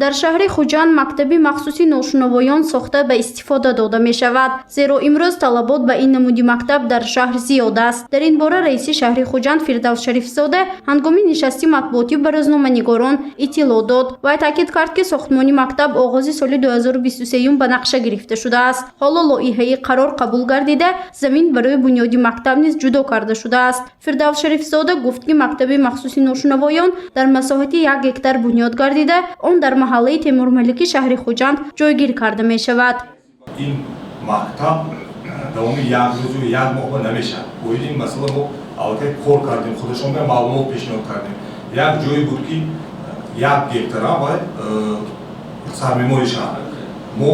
Дар шаҳри Хуҷанд мактаби махсуси ношунавоён сохта ба истифода дода мешавад, зеро имрӯз талабот ба ин намуди мактаб дар шаҳр зиёд аст. Дар ин бора раиси шаҳри Хуҷанд Фирдавс Шарифзода ҳангоми нишасти матбуотӣ ба рӯзноманигорон иттилоъ дод. Вай таъкид кард, ки сохтмони мактаб оғози соли 2023 ба нақша гирифта шудааст. Ҳоло лоиҳаи қарор қабул гардида, замин барои бунёди мактаб низ ҷудо карда шудааст. Фирдавс Шарифзода гуфт, ки мактаби махсуси ношунавоён дар масоҳати 1 гектар бунёд гардида, он дар маҳаллаи Темурмалики шаҳри Хуҷанд ҷойгир карда мешавад. Ин мактаб давоми як рӯзу як моҳ намешавад. Оиди ин масъала мо аллакай кор кардем, худашон ба маълумот пешниҳод кардем. Як ҷое буд, ки 1 гектара ва сармемори шаҳр мо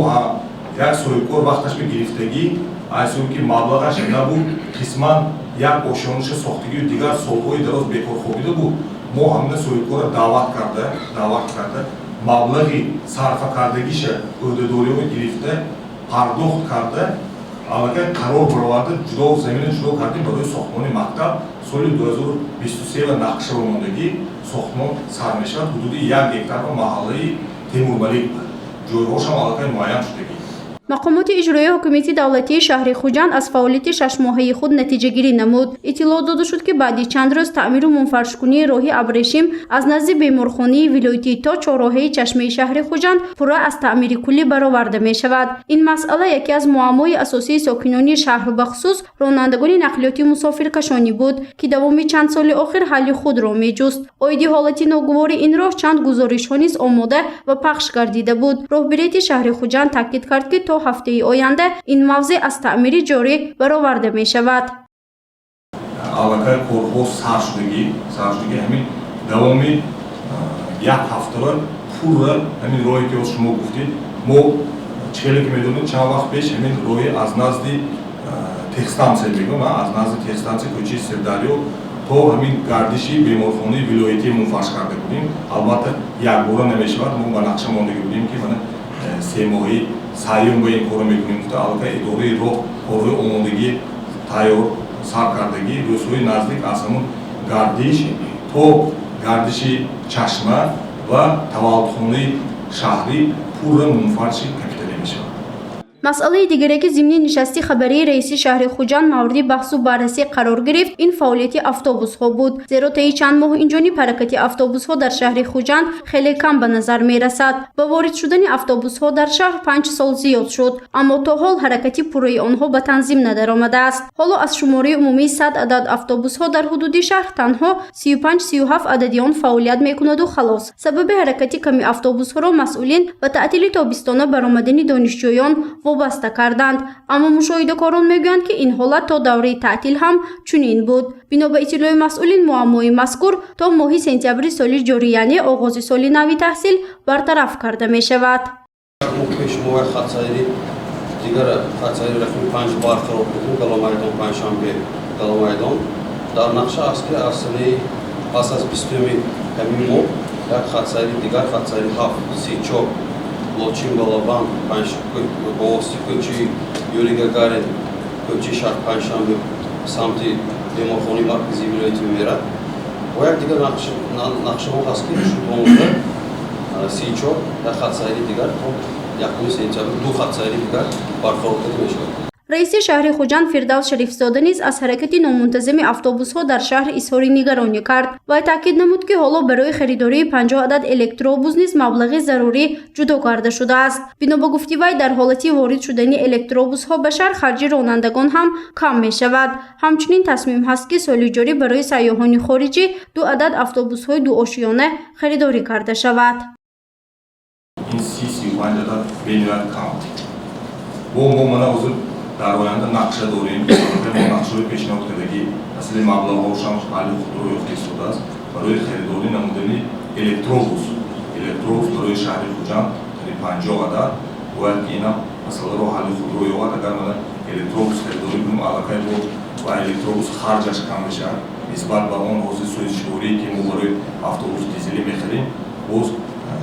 як соҳибкор вақташ гирифтагӣ, аз ҳисоби ки маблағаш набуд, қисман як ошёнаша сохтагию дигар солҳои дароз бекор хобида буд. Мо ҳамина соҳибкорро даъват карда, маблағи сарфа кардагиша, ӯҳдадориҳо гирифта, пардохт карда, аллакай қарор бароварда, ҷудо замина ҷудо кардем барои сохтмони мактаб. Соли 2023 ва нақша мондагӣ, сохтмон сар мешавад. Ҳудуди 1 гектар маҳаллаи Темурмалик, ҷойҳошам аллакай муайян шудагӣ. Мақомоти иҷроии ҳокимияти давлатии шаҳри Хуҷанд аз фаъолияти шашмоҳаи худ натиҷагирӣ намуд. Иттилоъ дода шуд, ки баъди чанд рӯз таъмиру мунфаршкунии роҳи абрешим аз назди беморхонаи вилоятӣ то чорроҳаи чашмаи шаҳри Хуҷанд пурра аз таъмири куллӣ бароварда мешавад. Ин масъала яке аз муаммои асосии сокинони шаҳр, бахусус ронандагони нақлиёти мусофиркашонӣ буд, ки давоми чанд соли охир ҳалли худро меҷуст. Оиди ҳолати ногувори ин роҳ чанд гузоришҳо низ омода ва пахш гардида буд. Роҳбарияти шаҳри Хуҷанд таъкид кард, ки то ҳафтаи оянда ин мавзеъ аз таъмири ҷорӣ бароварда мешавад. Аллакай корҳо сар шудагӣ. Ҳамин давоми як ҳафтава пурра ҳамин роҳе, ки шумо гуфтед, мо чӣ хеле ки медонед, чанд вақт пеш ҳамин роҳи аз назди техстансия мегӯям, аз назди техстансия, кӯчаи Сирдарё то ҳамин гардиши беморхонаи вилоятӣ мунфарш карда будем. Албатта, якбора намешавад. Мо ба нақша мондагӣ будем, ки мана 3 моҳи сеюм ба ин корро мекунем гуфта. Аллакай идораи роҳ корҳои омодагӣ тайёр сар кардагӣ. Рӯзҳои наздик аз ҳамун гардиш то гардиши чашма ва таваллудхонаи шаҳрӣ пурра мунфарши капиталӣ мешавад. Масъалаи дигаре, ки зимни нишасти хабарии раиси шаҳри Хуҷанд мавриди баҳсу баррасӣ қарор гирифт, ин фаъолияти автобусҳо буд, зеро таи чанд моҳ инҷониб ҳаракати автобусҳо дар шаҳри Хуҷанд хеле кам ба назар мерасад. Ба ворид шудани автобусҳо дар шаҳр 5 сол зиёд шуд, аммо то ҳол ҳаракати пурраи онҳо ба танзим надаромадааст. Ҳоло аз шумораи умумии 100 адад автобусҳо дар ҳудуди шаҳр танҳо 35-37 адади он фаъолият мекунаду халос. Сабаби ҳаракати ками автобусҳоро масъулин ба таътили тобистона баромадани донишҷӯён вобаста карданд, аммо мушоҳидакорон мегӯянд, ки ин ҳолат то давраи таътил ҳам чунин буд. Бино ба иттилои масъулин, муаммои мазкур то моҳи сентябри соли ҷорӣ, яъне оғози соли нави таҳсил, бартараф карда мешавад. Пеш мо хатсайри дигар, хатсайри рақами 5 барқарор кардем, Галамайдон, Панҷшанбе, Галамайдон. Дар нақша аст, ки аз санаи пас аз 20-уми ҳамин моҳ як хатсайри дигар, хатсайри 7, Сичок, Лочин, Балабан, бо воситаи кӯчаи Юрий Гагарин, кӯчаи шаҳр Панҷшанбе, самти беморхонаи марказии вилоятӣ мерад. Бо як дигар нақшаҳо ҳаст, ки 12, 34 як хатсайри дигар то 1 сентябр ду хатсайри дигар барқарор карда мешавад. Раиси шаҳри Хуҷанд Фирдавс Шарифзода низ аз ҳаракати номунтазами автобусҳо дар шаҳр изҳори нигаронӣ кард. Вай таъкид намуд, ки ҳоло барои харидории 50 адад электробус низ маблағи зарурӣ ҷудо карда шудааст. Бино ба гуфти вай, дар ҳолати ворид шудани электробусҳо ба шаҳр харҷи ронандагон ҳам кам мешавад. Ҳамчунин тасмим ҳаст, ки соли ҷорӣ барои сайёҳони хориҷӣ ду адад автобусҳои дуошёна харидорӣ карда шавад. Ин 30-35 адад бениҳоят кам. Бо мо мана ҳозир дар оянда нақша дорем, мо нақшаҳои пешниҳод кардагӣ, масъалаи маблағҳошам ҳалли худро ёфта истодааст барои харидорӣ намудани электробус барои шаҳри Хуҷанд, қариб 50 адад. Бояд ки инам масъаларо ҳалли худро ёбад. Агар мана электробус харидорӣ кунем, аллакай бо ва электробус харҷаш кам мешавад нисбат ба он ҳозир сӯзишворие, ки мо барои автобус дизелӣ мехарем. Боз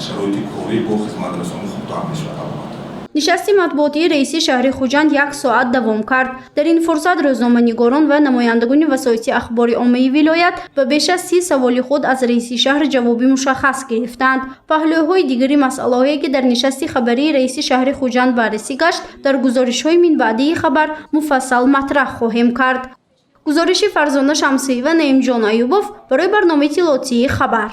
шароити корӣ бо хизматрасонӣ хубтар мешавад, албатта. Нишасти матбуотии раиси шаҳри Хуҷанд як соат давом кард. Дар ин фурсат рӯзноманигорон ва намояндагони васоити ахбори оммаи вилоят ба беш аз 30 саволи худ аз раиси шаҳр ҷавоби мушаххас гирифтанд. Паҳлӯҳои дигари масъалаҳое, ки дар нишасти хабарии раиси шаҳри Хуҷанд баррасӣ гашт, дар гузоришҳои минбаъдии хабар муфассал матраҳ хоҳем кард. Гузориши Фарзона Шамсиева, Наимҷон Аюбов барои барномаи иттилоотии «Хабар».